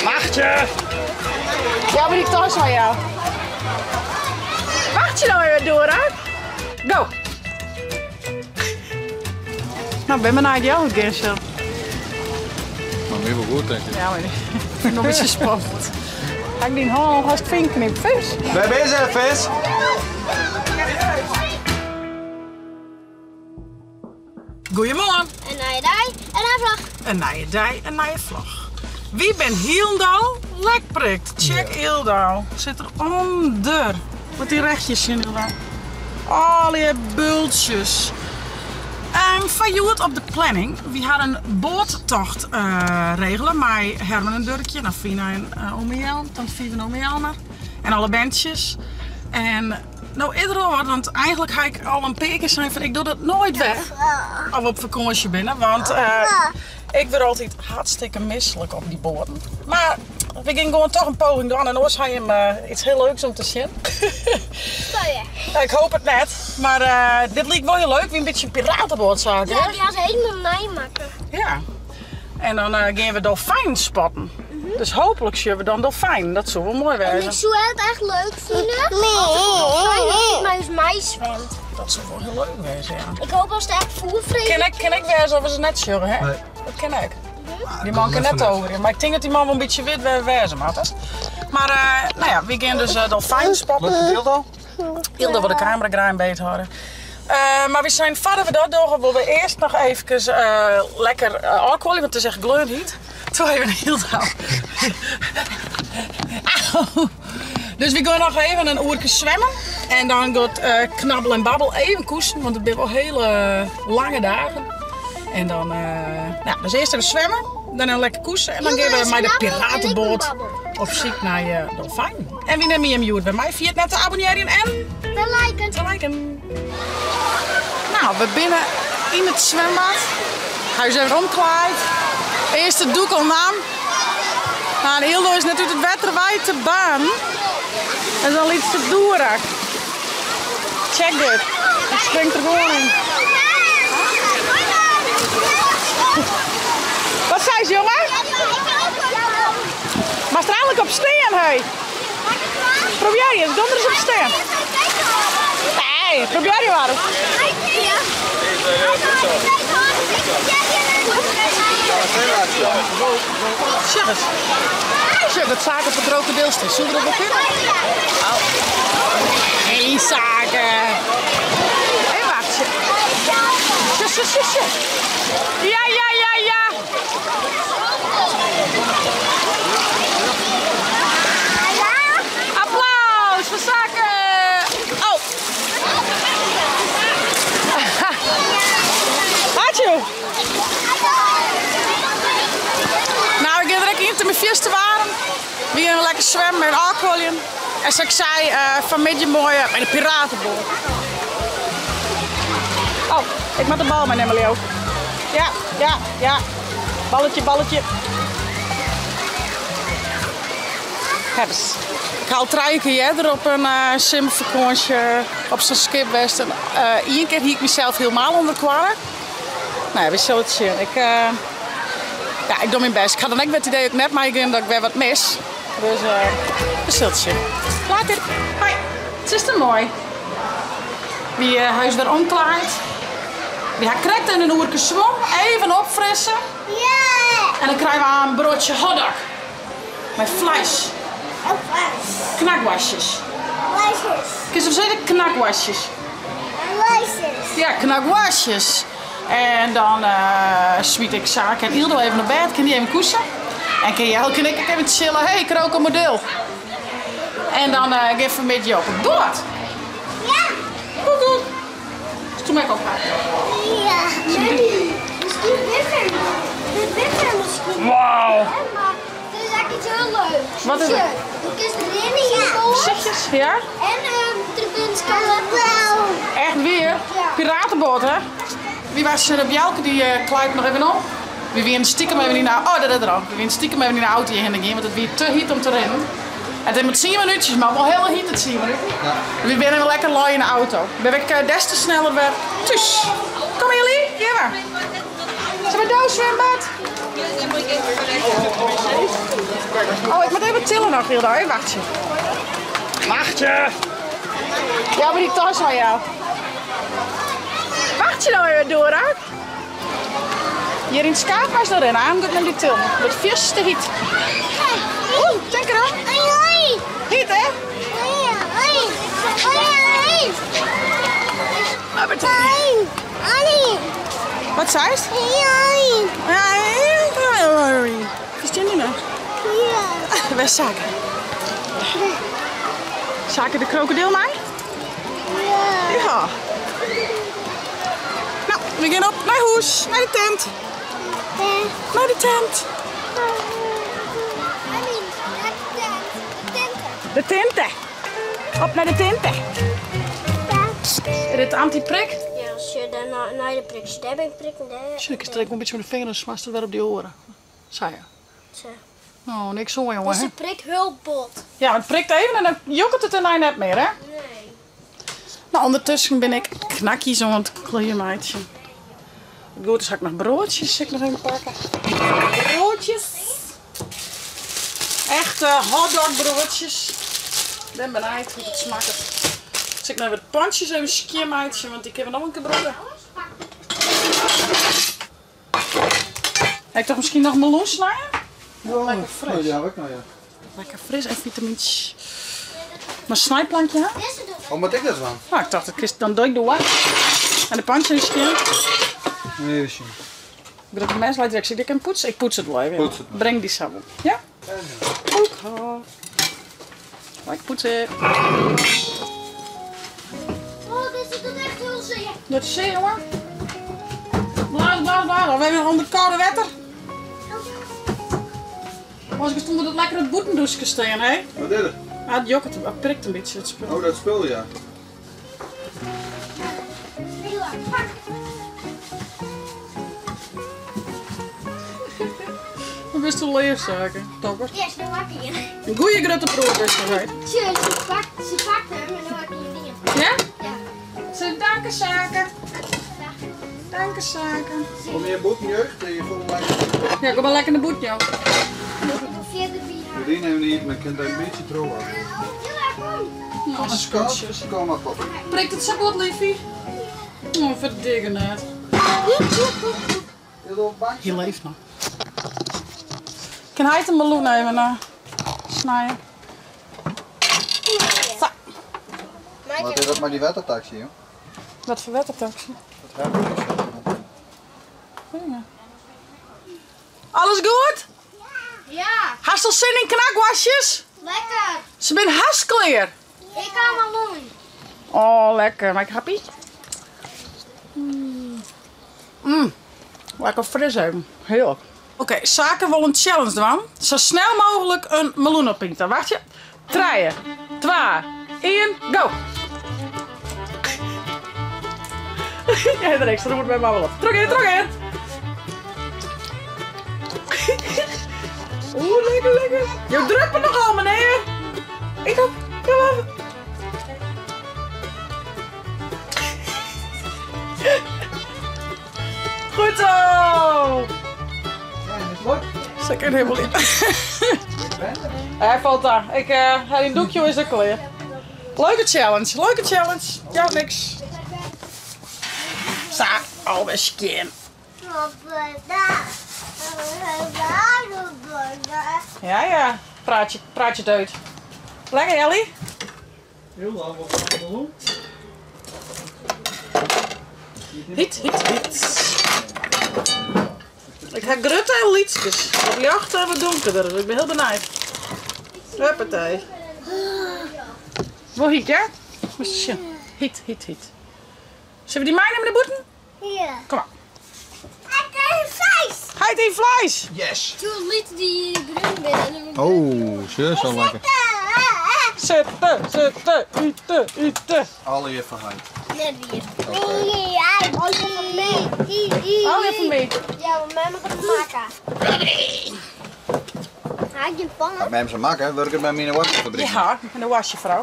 Wachtsje! Ja, maar die tas van jou. Wacht je nou even, Dora. Go! Nou, ben benijd jou het gaan Maar meer wel goed, denk ik. Ja, maar ik vind het nog een beetje spannend. Ga ik die hand alvast vinknip, vis? Waar ben je, vis? Goedemorgen. Een nije dei en een vlog. Een nije dei, een nije vlog. Wie ben hielendal lekprikt? Check Ildal. Zit eronder. Wat die rechtjes in Ildal. Al die bultjes. Van Joert op de planning. We hadden een boottocht regelen met Herman en Durkje, nou, Fina en ome Jan, tante Fief en ome Jelmer. En alle bandjes. En nou, ieder hoor, want eigenlijk ga ik al een paar keer zijn van ik doe dat nooit weg. Of op vakantie binnen, want ik word altijd hartstikke misselijk op die boten. Maar we gingen gewoon toch een poging doen en oors had je hem iets heel leuks om te zien. Oh, Ik hoop het net, maar dit liep wel heel leuk, wie een beetje een piratenboot zaken, Ja, hè? die had ze helemaal nijmakken. Ja. En dan gaan we dolfijn spotten. Dus hopelijk zien we dan dolfijn. Dat zou wel mooi En zijn. ik zou het echt leuk vinden als er een dolfijn met mij zwemt. Dat zou wel heel leuk zijn, ja. Ik hoop als het echt voervreden Ken ik weer zo of ze net sjurren, hè? Nee. Dat ken ik. Die man kan net over. Maar ik denk dat die man wel een beetje wit wezen had. Hè? Maar nou ja, we gaan dus dolfijn spotten. Lukt het Hildo? Hilde wil de camera graag beet houden. Maar we zijn verder we dat doen, willen we eerst nog even lekker alcohol, want het is echt gleurend. Toen even heel Auw. Dus we gaan nog even een uurtje zwemmen. En dan gaat knabbel en babbel even koesen, want het zijn wel hele lange dagen. En dan, nou, dus eerst even zwemmen, dan even lekker koesen en dan gaan we met de piratenboot op zoek naar je dolfijn. En wie neemt je hem Joert bij mij? Via het net te abonneren en te liken. te liken. Nou, we binnen in het zwembad. Hij is even omklaaid. Eerst de doek al nam. Nou, en Hildo is net uit het water wijd te baan. En dan liet ze door. Check dit. Hij springt er gewoon in. Wat zei ze, jongen? Maar er eigenlijk op steen, hé. Probeer je eens, donder eens op steen. Nee, probeer je maar. Zeg eens. Zeg, dat zaken op het krokodilste. Zullen we dat wel kunnen? Oh. Hey, zaken. Hé, wacht. Sjus, sjus, sjus, sjus. Ja, ja, ja, ja. Applaus voor zaken. Oh. Hatje. Nou, ik ga er in te mijn vies te waren. We gaan lekker zwemmen en alcohol. En zoals ik zei, vanmiddag mooi bij de piratenboot. Oh, ik moet de bal meenemen, Leo. Ja, ja, ja. Balletje, balletje. Hebbes. Ik haal 3 keer eerder op een simvakantie op zo'n skipwest. En 1 keer hier ik mezelf helemaal onder kwarren. Nou ja, we zullen het zien. Ik doe mijn best. Ik ga dan ook met het idee dat ik net maar dat ik weer wat mis. Dus we zullen het zien. Later. Hoi. Het is te mooi. Wie huis weer omklaait. Wie haar krekt in een oerke zwom. Even opfrissen. Ja. En dan krijgen we een broodje hotdog. Met vlees. Knakwasjes. Vleesjes. Kun je zo zeggen? Knakwasjes. Vleesjes. Ja, knakwasjes. En dan smiet ik Zaak en Ildo even naar bed. Kan die even koesen? En kan jij en ik even chillen. Hé, hey, krokodil. En dan geef we met je op het bord. Ja. Koekoek. Dus toen ben ik ook klaar. Ja. Misschien dit er. Dit er misschien. Wauw. Ja, maar dit is eigenlijk iets heel leuks. Wat is het? Je kunt erin in je boord. Zitjes, ja? En er bent skeletten. Echt weer? Ja. Piratenboot, hè? Wie was er op Jelke? Die kluipt nog even op. We winnen stiekem even in de oh, dat is er al. We winnen stiekem even in de auto heen gaan, want het weer te heet om te rennen. Het heeft maar 10 minuutjes, maar wel heel heet het 10 minuten. Ja. We zijn even lekker lui in de auto. Ben ik des te sneller weer thuis. Kom jullie, hier maar. Zullen we dood zwembad? Even tillen noch, Hilda. Even wachtsje. Wachtsje! Ja, maar die tas van jou. Wachtsje nou even, Dora. Hjir yn it skaad meist noch rinne, aan goed die til. Wurdt fierste hyt. Oeh, tink erom. Hyt, hè? Wat seist? Ferstean dy noch? Ja. Wêr Sake? Sake de krokodil mei? Ja. Ja. Nou, we gean op nei hûs, nei de tent. Nei de tent. De tinte. Op nei de tinte. Is dit anti-prik? Ja, als je daar naar de prik, als je daar bent prikken, daar. Sjoch, ik strek een beetje met de vinger en smaast het weer op die oren. Zei je. Zo. Oh, niks oan, jongen. Dus de prik hulpbot. Ja, het prikt even en dan jokkert het erna net meer, hè? Nee. Nou, ondertussen ben ik knakjes aan het kleermaatje. Goed, dus ga ik nog broodjes ik nog even pakken. Broodjes. Echte hotdog broodjes. Ik ben benieuwd hoe het smaakt. Dus ik nog even de pandjes even skiermaatje, want ik heb nog een keer broden. Heb ik toch misschien nog meloen snijden? Ja, Lekker fris. Ja, ook nou ja. Lekker fris en vitamintjes. Maar snijplankje, hè? Hoe moet ik dat van? Nou, ik dacht, dat dan doe ik de wat. En de pandje is skin. Nee, is niet. Ik bedoel, de mens laat direct ik kan poetsen. Ik poets het wel even. Poets het maar. Breng die samen. Ja? Oké. Maar ik poets het. Oh, dit doet echt heel zeer. Dat is zeer, jongen. Blaas, blaas, blaas. We hebben onder koude wetter. Was ik stond dat lekkere boetendouche staan, hè? Wat is het? Ah, het jokkert, het prikt een beetje, het spul. Oh, dat spul, ja. Pak. Dat is de leerzaken, topper. Ja, ze pakken hier. Een goeie grote broer is dat, hè? Tjie, ze pakt hem en dan maak je dingen. Ja? Ja. Ze danken zaken. Danken zaken. Kom je boeten, jeugd? Je voelt mij. Ja, kom maar lekker naar boet, joh. Ik wil verder bij haar. Die nemen niet, maar ik kan daar een beetje trouwen. Ja, kom. Oh, schatjes. Kom maar, papa. Prikt het zo goed, liefie? Oh, verdikke net. Hij leeft nog. Kan hij het een meloen even snijden? Zo. Wat is dat maar die wettertaxi, joh? Wat voor wettertaxi? Dat heb ik niet. Ja. Alles goed? Ja, Hast al zin in knakwasjes? lekker. Ze zijn hartstikke Ik kan meloen. Oh, lekker. Maak happy? Mm. Lekker fris even. Heerlijk. Oké, zaken wil een challenge doen. Zo snel mogelijk een meloen oppinkten. Wacht je. 3, 2, 1, go! Ja, de extra moet bij mij wel op. Trok in, trok in! Oeh, lekker, lekker. Je drukt me nogal, meneer. Ik op. Kom op. Goed zo! Ja, is het leuk? Zet ik er helemaal in. Hij valt daar. Ik ga een doekje is er klaar. Leuke challenge, leuke challenge. Ja, niks. Sta, alweer skin. Ja, ja. Praatje, praatje dood. Lekker, Ellie. Heel lang op de meloen. Hiet, hiet, hiet. Ik heb grote en liedjes. Wat lichter en wat donkerder. Dus ik ben heel benieuwd. Huppatee. Wel hiet, ja? Moest je zien. Hiet, hiet, hiet. Zullen we die meenemen de boeten? Ja. Kom maar. Het is vlees. Hij eet vlees. Yes! Toen liet die groen binnen. Oh, ze zo lekker. Zitten, zitten, eten, eten. Alle je verheid. Net weer. Ja, al je van mij. Al je van mij. Ja, want mij mag het maken. Ga ik je pannen? Met hem ze maken, werken bij mijn wasfabriek. Ja, en de wasje vrouw.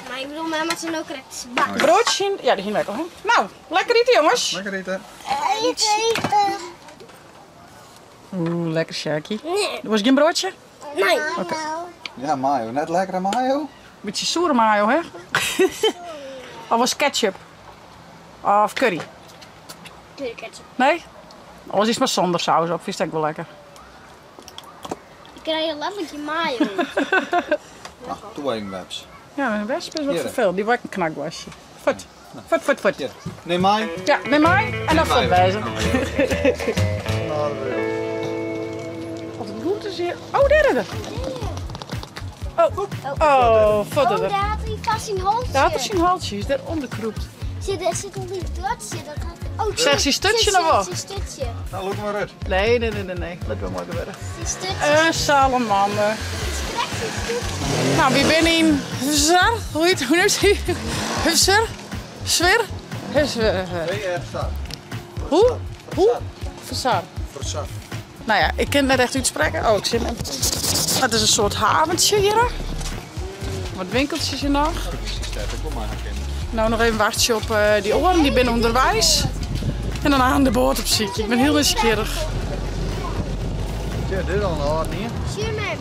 Maar ik bedoel, mij mag ze nou correct bakken. Broodje, ja, die ging lekker. Hè? Nou, lekker eten jongens. Lekker eten. Eten. Oeh, lekker Sjakie. Nee. Er was geen broodje? Nee. Oké. Ja, mayo. Net lekkere mayo? Bytsje soere mayo, hè? Of was ketchup? Of curry? Ketchup. Nee? Oars is mar sûnder saus op, fynst ek wol lekker. Ik krij letterlik je mayo. Ach, doe even webs. Ja, een wesp is wat Hier. vervelend. Die wordt een knakworstje. Voet. Voet, voet, voet. Hier. Neem mij. Ja, neem mij en dan voet wijzen. Wat het goed is hier. Oh, daar is het. Oh, oh, voet Oh, het. daar had hij vast zijn hoofdje. Daar had hij zijn halsje, is daar onderkroept. Zit, er zit onder die dotje. Dat had... Oh, Zeg, zijn stutje nog wel? Zijn stutje. Nou, look maar uit. Nee, nee, nee, nee, nee. Dat wil mooi gebeuren. Zijn stutje. Een salamander. Het is correct zijn stutje. Nou, wie ben in Hufzer? Hoe heet hoe noemt hij? Hufzer? Swir? Hufzer. VR staat. Hoe? Hoe? Versar. Versar. Nou ja, ik kan het net echt uitspreken. Oh, ik zit hem. Het is een soort haventje hier. Wat winkeltjes hier nog. Ik wil maar herkennen. Nou, nog even wachten op die oren. Die binnen onderwijs. En dan aan de boord op ziek. Ik ben heel nieuwsgierig. Ja, dit is al een hard niet. Zie je mij?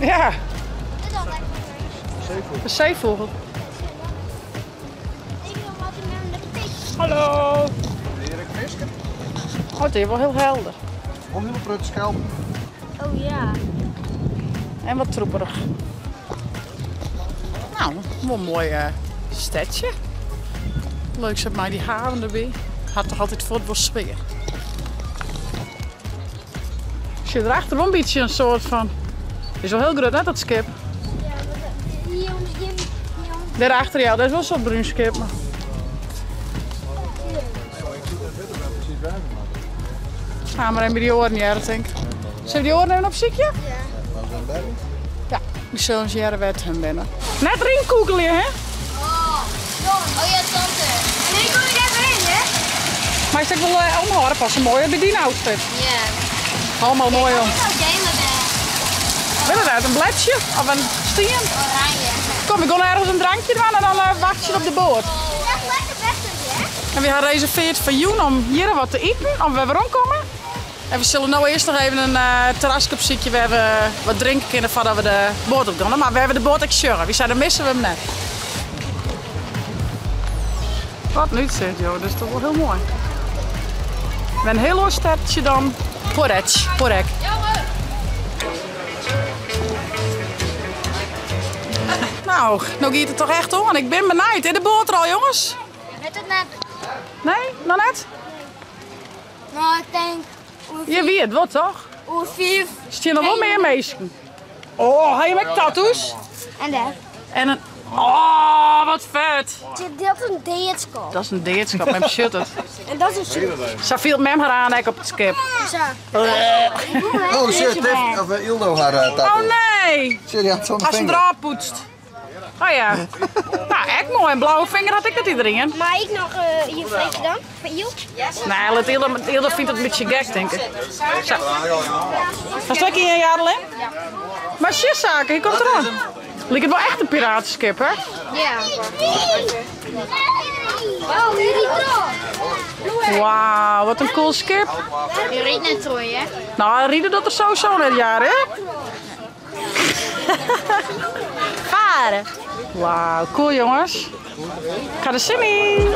Ja, Dit al lekker. een zeevogel. Ik wil wat in mijn pik. Hallo. Erik Visken. Oh, het is wel heel helder. Om heel prut schelp. Oh ja. En wat troeperig. Nou, wel een mooi stadje. Leuk zet mij die haven erbij. Had toch altijd voor het sfeer. Zit erachter wel een beetje een soort van. Het is wel heel groot, net dat schip. Ja, maar dat- hier jongens, hier, hier jongens. Daarachter, ja, dat is wel zo'n bruin schip. Maar... Ga maar even bij die oren jaren, denk ik. Zullen we die oren even op ziekje? Ja. Ja, die zullen ze jaren wet hun binnen. Net erin koekelen, hè? Oh, oh ja, tante. En ik kom er even in, hè? Maar is het wel omhouden passen mooi bij die outfit. Ja. Allemaal mooi om. Ik zou gamen bij Wil het uit een bladje of een steen? oranje. Kom, ik ga ergens een drankje doen en dan wacht je op de boot. Echt lekker wegdrukje, hè? En we hebben gereserveerd voor Joen om hier wat te eten, om we weer omkomen. En we zullen nou eerst nog even een terrasje op ziekje. We hebben wat drinken kunnen voordat we de boot op gaan. Maar we hebben de boot echt sjurren. Wie zei, dan missen we hem net. Wat nu zit, joh. Dat is toch wel heel mooi. We hebben een heel mooi stadje dan. Porec, Porec. Nou, nou gaat het toch echt om. En ik ben benieuwd. Is de boot er al, jongens? Met het net. Nee, nog net? Nou, ik denk Je weet wat toch? hoe vijf. Is er nog wel meer mensen? Oh, hij met tattoos? En daar. En een... Oh, wat vet! Dat is een deetskop. Dat is een deetskap, mijn shit het. En dat is een shirt. Ze viel mem haar aan ik op het schip. Zo. Oh shit, Tiff, of Ildo haar tattoo. Oh nee! Shit, die had zo'n Als ze vinger. eraf poetst. Oh ja. Nou, echt mooi. Een blauwe vinger had ik dat iedereen. Maar ik nog je vreetje dan? Voor jou? Nee, dat Ildo vindt het een beetje gek, denk ik. Zo. Was dat in je jaar in? Maar shitzaken, hier komt eraan. Lijkt het wel echt een piratenschip, hè? Ja. Oh, hier toch. Wauw, wat een cool schip. Je reed net Troy, hè? Nou, Riede dat er sowieso net jaar, hè? Varen. Wauw, cool jongens. Ik ga de zin in.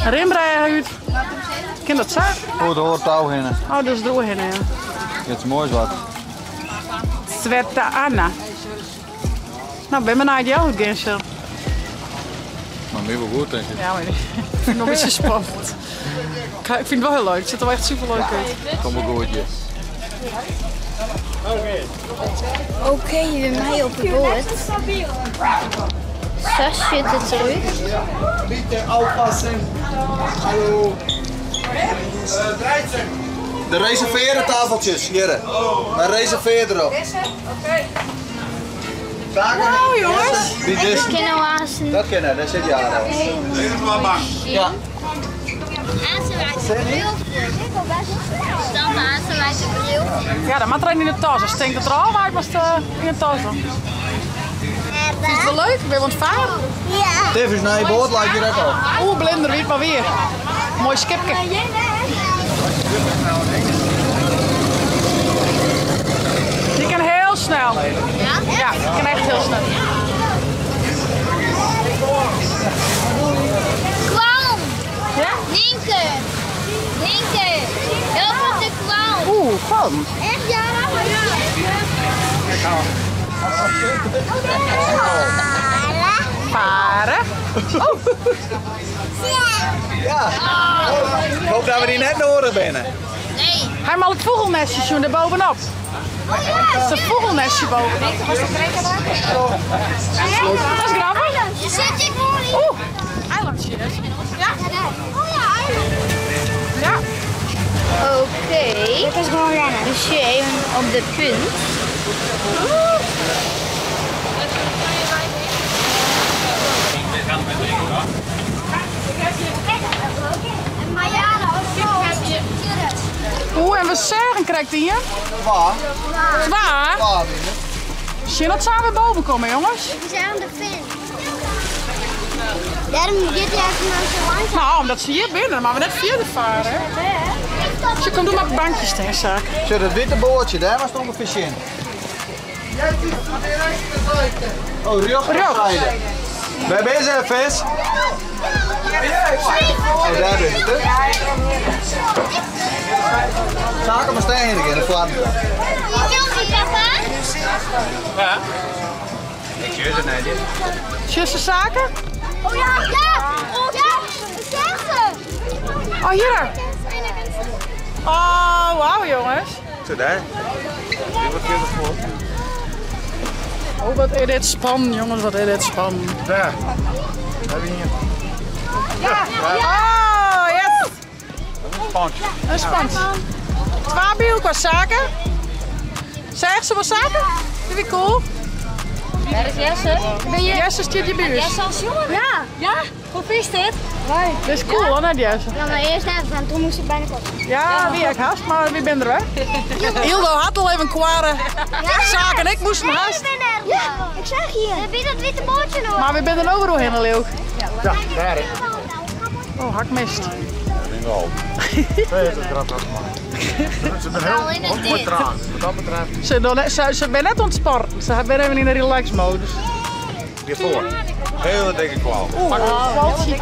Rimbrei uit. Ken dat zijn? Oh, het hoort touw heen. Oh, dat is door heen, ja. Het is moois wat. Sveta Anna. Nou, ben benieuwd jou ook zo. Maar meer wel goed, denk ik. Ja, maar ik vind het nog een beetje spannend. Ik vind het wel heel leuk. Het ziet er wel echt super leuk uit. Kom maar goed, yes. Oké, je bent mij op de boot. Zes zit het terug. Bitte aufpassen. Hallo. De reserveren tafeltjes, hier. Maar reserveer erop. Oké. Nou jongens. Die is. Kennen Dat kennen, daar zit Jaro. Ja. Dan de bril. Ja, dat moet er een in de tas. Dan stinkt het er al uit, maar het in de tas dan. Is het wel leuk? Ben je aan het varen? Ja. Tiff is naar je boord, lijkt je ook al. Oeh, blinder, weet maar weer. Mooi skipje. Ja, ik kin echt hiel snel. Clown! Ja? Nienke! Nienke! Help op de clown! Oeh, kwalm. Echt ja? Varen. Oh. Ja. Ik hoop dat we die net nodig binnen. Nee. Hij mag het vogelnestje zien daar bovenop. Oh ja! Dat is een vogelnestje bovenop. Dat is grappig. Je zit ik hoor hier. Oeh, eilandje. Ja. Oh ja, eiland. Ja. Oké. Dit is gewoon rennen. Dus je even op de punt. Maar ja, Oeh, en we zeggen krijgt hier. Waar? Zwaar. Waar binnen? Zie je dat samen boven komen, jongens? We zijn aan de vin. Daarom dit jaar nou zo langzaam. Nou, omdat ze hier binnen, maar we net verder varen. Dus je komt doen maar op het bankje staan, zaak. Zit dat witte boordje, daar was het ongeveer in. Oh, rechterzijde. Waar ben je, vis? Oh, daar ben je, hè? Zaken maar staan in de vlam. Papa? Ja. Ik zie het net. Zussen zaken? Oh ja, ja! Ja, zeg ze! Oh, hier. Oh, wauw, jongens. Zo daar. Dit wordt heel voor. Oh, wat is dit span, jongens, wat is dit span. Daar. Hebben we hier. Ja. Oh, yes. Een spantje. Een spantje. Twee biel qua zaken. Zeg ze wat zaken? Vind ik cool. Daar is Jesse. Ben je Jesse zit je buurt. Jesse als jongen? Ja. Ja? Hoe is dit? Dat is cool, hoor, Jesse. Ja, maar eerst net, want toen moest ik bijna kosten. Ja, wie ik haast, maar wie ben er, hè? Hildo had al even kwaren. Zaak en ik moesten haast. Ja, ik zeg hier. Heb je dat witte boordje nog? Maar we zijn er overal heen, leeuw. Ja, daar hè. Oh, hakmist. Bingo. Dat is grappig man. Ze zijn heel mooi traag. Wat dat betreft. Ze zijn net ontspannen. Ze zijn even in de relax modus. Hiervoor. Hele dikke kwal. Oeh, kwaltje.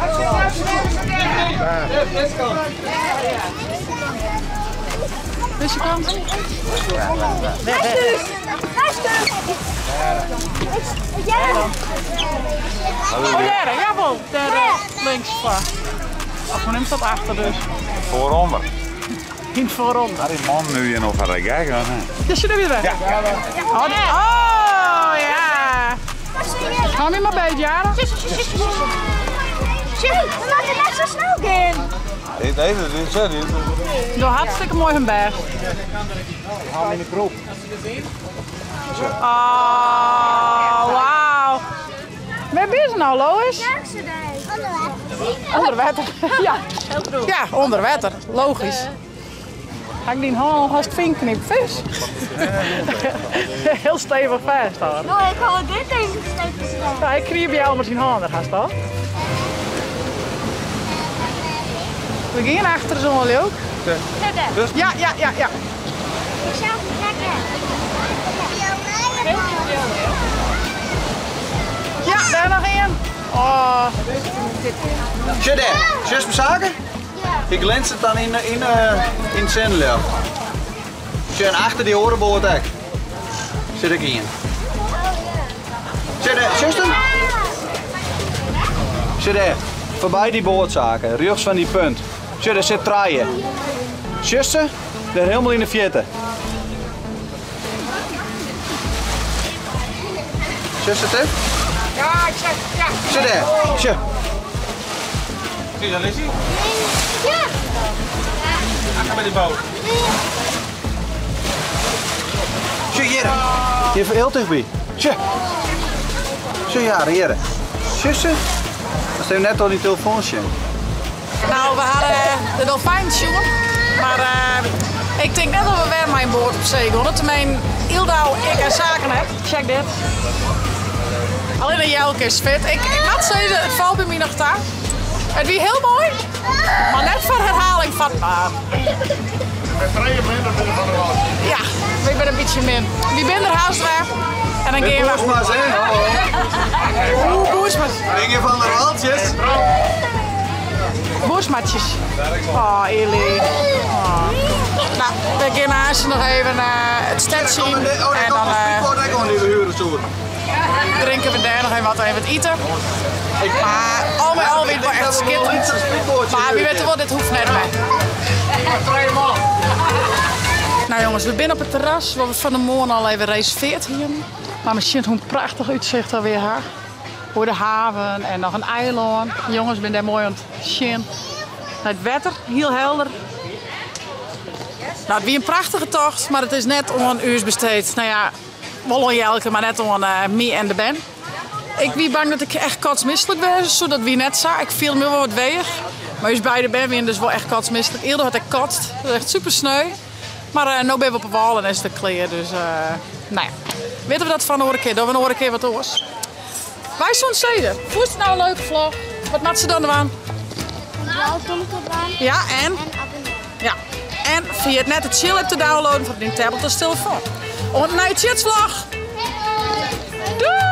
Deze kant. Oh, daar, jawel. Daar links voor. Of hoe neemt dat achter dus? Vooronder. In vooronder. Daar die man nu in over de kijk hè. Ja, zit er weer weg. Ja. Oh, oh ja. Ga je maar bij het jaren. We maken net zo snel gaan. Nee, nee, dat is het. Doe hartstikke mooi hun best. Haal in de kroep. Oh, wauw. Waar ben je nou, Lois? Onder water. Ja. Ja, onder water. Logisch. Ga ik die hand als vinkknip vis? Heel stevig vast hoor. Nou, ik hou dit even stevig vast. Ja, ik kriep jou met zijn handen, gast al. We gingen achter zo'n leuk. Ja, ja, ja, ja. Ik zou het trekken. Ja, daar nog één. Oh. Zit daar. Zes zaken? Ik glens het dan in het zenderlicht. Zit en achter die horenboord ook. Zit ik in. Zit daar, zuster? Zit daar. Voorbij die boordzaken, rechts van die punt. Zit daar zit draaien. Zuster, daar helemaal in de vierte. Zuster, het? Ja, ik zeg, ja. Zit daar. Zit. Zie je dat, Lizzie? Ja. Achter bij die boot. Zit hier. Hier heel dichtbij. Zit. Zit ja, hier. Zuster? Dat is net al die telefoontje. Nou, we hadden de dolfijns, jongen. Maar ik denk net dat we weer mijn boord op zee gaan. Dat mijn Ildau, ik en zaken heb. Check dit. Alleen de Jelke is fit. Ik had zeggen, het valt bij mij nog daar. Het wie heel mooi, maar net voor herhaling vatbaar. Met drie minder binnen van de was. Ja, ik ben een beetje min. Wie ben er haast weg. En dan gean we. Boersma's, hè? Oeh, Boersma's. Inge van der Waltjes. Boersmatjes. Oh, Eli. Oh. Nou, we gaan haast nog even het stadje in. Oh, daar En komt dan een sprietboot ook aan die we huren zoeken. drinken we daar nog even wat even wat eten. Maar al met al weer wel echt schitterend. Maar wie weet wel, dit hoeft net meer. Nou jongens, we zijn op het terras waar we van de morgen al even reserveerd hier. Maar misschien hoe prachtig uitzicht alweer haar. Voor de haven en nog een eiland. Jongens, ben daar mooi aan het zien. Het wetter, heel helder. Nou, het was een prachtige tocht, maar het is net om een uur besteed. Nou ja, wel aan Jelke, maar net om me en de Ben. Ik wie bang dat ik echt kotsmisselijk was, zodat wie net zag. Ik viel me wel wat weg. Maar dus bij de Ben weer dus wel echt kotsmisselijk. Eerder had ik kotst. Dat is echt super sneu. Maar nu ben we op de wal en is het clear. Dus nou ja. Weten we dat van de keer? Dat we een keer wat oors. Wij zijn zeden. Voelt het nou een leuke vlog? Wat maakt ze dan aan? Ja, en? En abonneer. Ja. En via het net het chill app te downloaden van je tablet of telefoon. Ont naar je vlog. Doei!